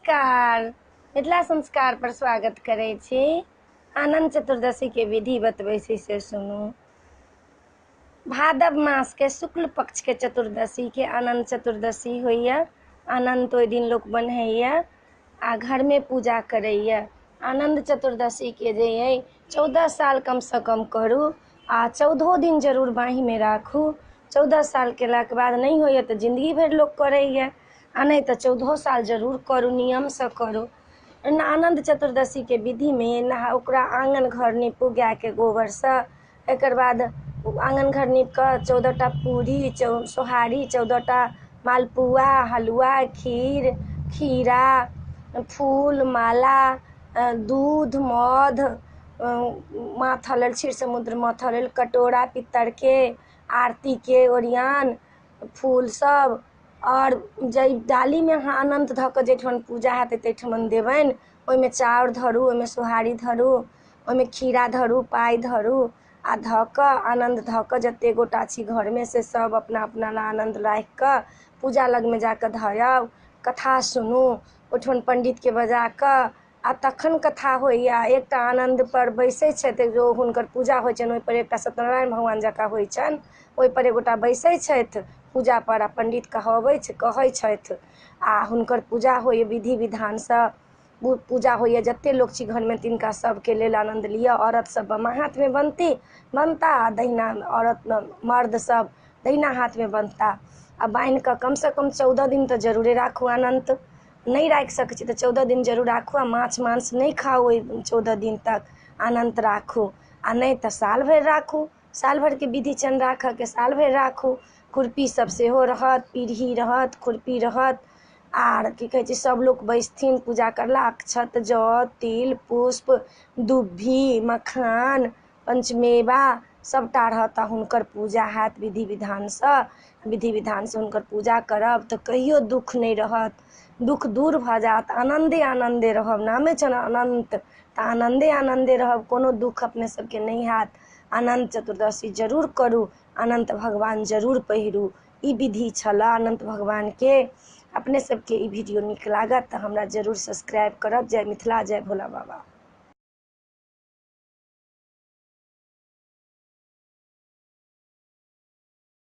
नमस्कार, मिथिला संस्कार पर स्वागत करै छी। आनंद चतुर्दशी के विधि बतबै छी, से सुनू। भादव मास के शुक्ल पक्ष के चतुर्दशी के आनंद चतुर्दशी होइए। आनंद ओहि दिन लोक बन्हैए आ घरमे पूजा करैए। आनंद चतुर्दशी के जे अइ 14 साल कमसँ कम करू आ 14 दिन जरूर बाँहिमे राखू। 14 साल केलाके बाद नहि होइए तऽ जिन्दगी भरि लोक करैए, आ नहि तऽ 14 साल जरूर करू, नियमसँ करू। आनंद चतुर्दशीके विधिमे नहा ओकरा आङ्गन घर नीपू गायके गोबरसँ। एकर बाद आङ्गन घर नीप कऽ 14टा पूरी, सोहारी, 14टा मालपुआ, हलुआ, खीर, खीरा, फूल, माला, दूध, मध, माथऽ लेल क्षीर समुद्र मथऽ लेल कटोरा पित्तरके, आरतीके ओरियान, फूल सब। आओर जाहि डालीमे अहाँ अनन्त धऽ कऽ जाहिठमन पूजा हेतै ताहिठमन देबनि, ओहिमे चाउर धरू, ओहिमे सोहारी धरू, ओहिमे खीरा धरू, पाइ धरू आ धऽ कऽ आनन्द धऽ कऽ जतेक गोटा छी घरमे से सब अपना अपना ला आनन्द राखि कऽ पूजा लगमे जाकऽ धऽ आउ, कथा सुनू, ओहिठमन पण्डितके बजा कऽ आ तखन कथा होइए। एकटा आनन्दपर बैसै छथि, जो हुनकर पूजा होइ छनि ओहिपर एकटा सत्यनारायण भगवान जकाँ होइ छनि, ओहिपर एगोटा बैसै छथि पूजापर आ पण्डित कहबै कहै छथि आ हुनकर पूजा होइए विधि विधानसँ पूजा होइए। जते लोक छी घरमे तिनका सबके लेल आनन्द लिअ। औरत सब बामा हाथमे बनती बनता आ दहिना औरत मर्द सब दहिना हाथमे बनता आ बान्हि कऽ कमसँ कम 14 दिन तऽ जरूरे राखू। अनन्त नहि राखि सकै छी तऽ 14 दिन जरूर राखू आ माछ मांस नहि खाउ ओहि 14 दिन तक, अनन्त राखू। आ नहि तऽ साल भरि राखू, साल भरिके विधि छनि राखऽके, साल भरि राखू। खुरपी सब सेहो रहत, पीढ़ी रहत, खुरपी रहत आर की कहै छै, सब लोक बैसथिन पूजा करला। अक्षत, जौ, तिल, पुष्प, दुब्भी, मखान, पंचमेवा सबटा रहत आ हुनकर पूजा हैत विधि विधानसँ। विधि विधानसँ हुनकर पूजा करब तऽ कहियो दुःख नहि रहत, दुःख दूर भऽ जायत, आनन्दे आनन्दे रहब। नामे छनि अनन्त, तऽ आनन्दे आनन्दे रहब, कोनो दुःख अपने सबके नहि हैत। अनन्त चतुर्दशी जरूर करू, अनन्त भगवान जरूर पहिरू। ई विधि छलऽ अनन्त भगवानके। अपने सबके ई वीडियो नीक लागत तऽ हमरा जरूर सब्सक्राइब करब। जय मिथिला, जय भोला बाबा।